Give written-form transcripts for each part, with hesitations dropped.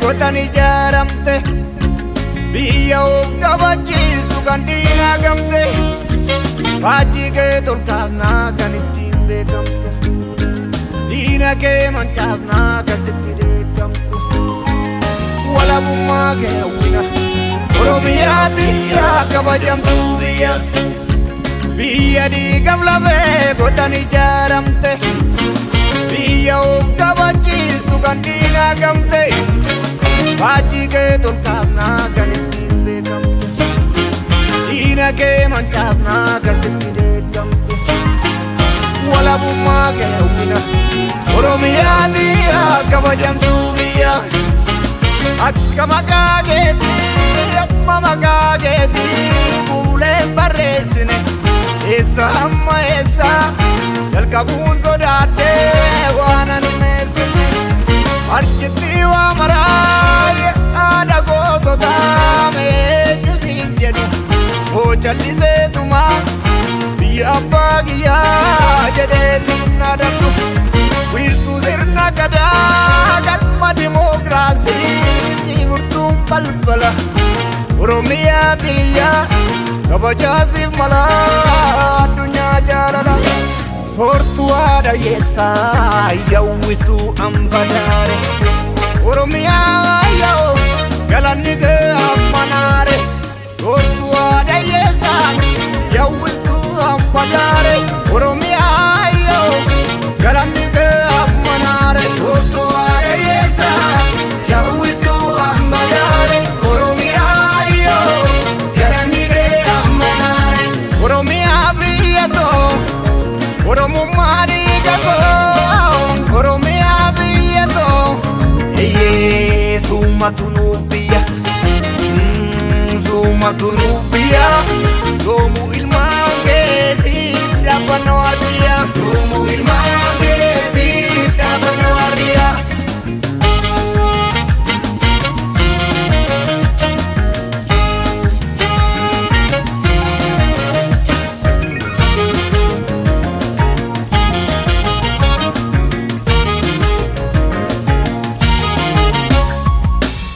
Gotan ijaaramte, biyya of kabachiistu kan diinaa gamte, faajjii kee tolkaasnaa kan ittiin beekamte, diina kee mancaasnaa kan sitti dheekkamtu. Walabummaa kee hawwina, Oromiyaa biyya kabajamtuu biyya, biyya dhiigaf lafee gotan ijaaramte, biyya of kabachiistu kan diinaa gamte, faajjii kee tolkaasnaa kan ittiin beekamte, diina kee mancaasnaa kan sitti dheekkamtu. Walabummaa kee hawwina, Oromiyaa biyya kabajamtuu biyya. Akka maqaa keetii, amma maqaa keetii fuuleen barreessine, eessa amma eessa jalqabuun sodaadhee waan ani meessine. Harkitti waa maraa haadha goototaa eenyu siin jedhu hoo calliseetuma biyya abbaa kiyyaa jedhee siin adabdu. Wiirtuu sirna gadaa, galma dimookiraasii, furtuun balbala Oromiyaa xiyyaa kabajaasiif mala addunyaa jaalala. Soortuu haadha hiyyeessaa, yawwistuu ambadaare, Oromiyaa yoo galanni kee ammanaare. Soortuu haadha hiyyeessaa, yawwistuu ambadaare, Oromiyaa yoo galanni kee ammanaare. Soortuu haadha hiyyeessaa, yawwistuu ambadaare, Oromiyaa yoo galanni kee ammanaare. Oromiyaa biyya too, Oromummaa dhiiga koo, Oromiyaa biyya too, eeyyee summatu nuuf biyya, summatu nuuf biyya, yoomuu ilmaan keessiif dhaabbanna waardiyyaa. Yoomuu ilmaan keessiif dhaabbanna waardiyyaa.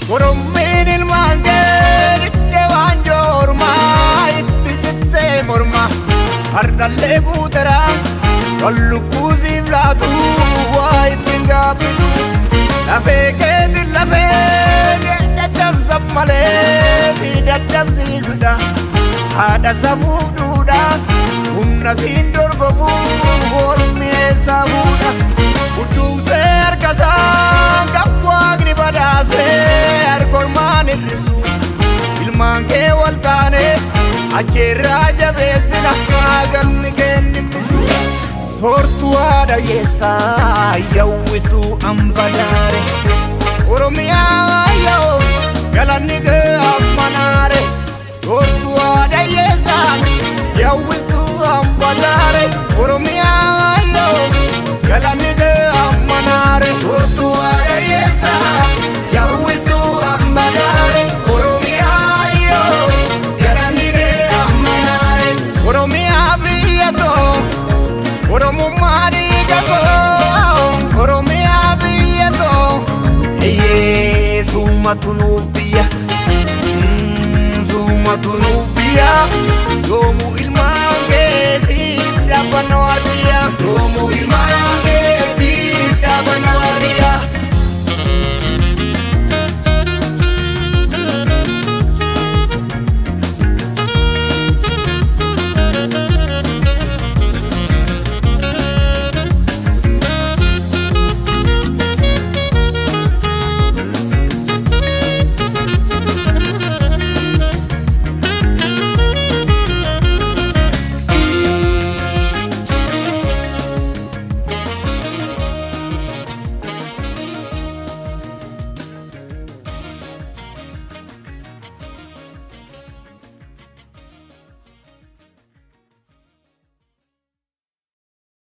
Orommiin ilmaan kee didde waan joormaa itti cittee morma hardallee guutera kan lubbuu siif laatu waa ittiin gaabbitu. Lafee keetiin lafee kee caccabsan malee si dadhabsiisudha, haadha safuuf duudha, humna siin dorgomu mormi eessaa fuudha? Udduumsee harkasaa kan waaqni badhaasee harkormaan hir'isu, ilmaan kee wal taane acheerraa jabeessina galmi kenninnisu. Soortuu haadha hiyyeessaa, yawwistuu ambadaare, Oromiyaa yoo galanni kee ammanaare. Soortuu haadha hiyyeessaa, yawwistuu ambadaare, Oromiyaa yoo galanni kee ammanaare. Soortuu haadha hiyyeessaa, yawwistuu ambadaare, Oromiyaa yoo galanni kee ammanaare. Oromiyaa biyya too, Oromummaa dhiiga koo, Oromiyaa biyya too, eeyyee summatu nuuf biyya, summatu nuuf biyya, yoomuu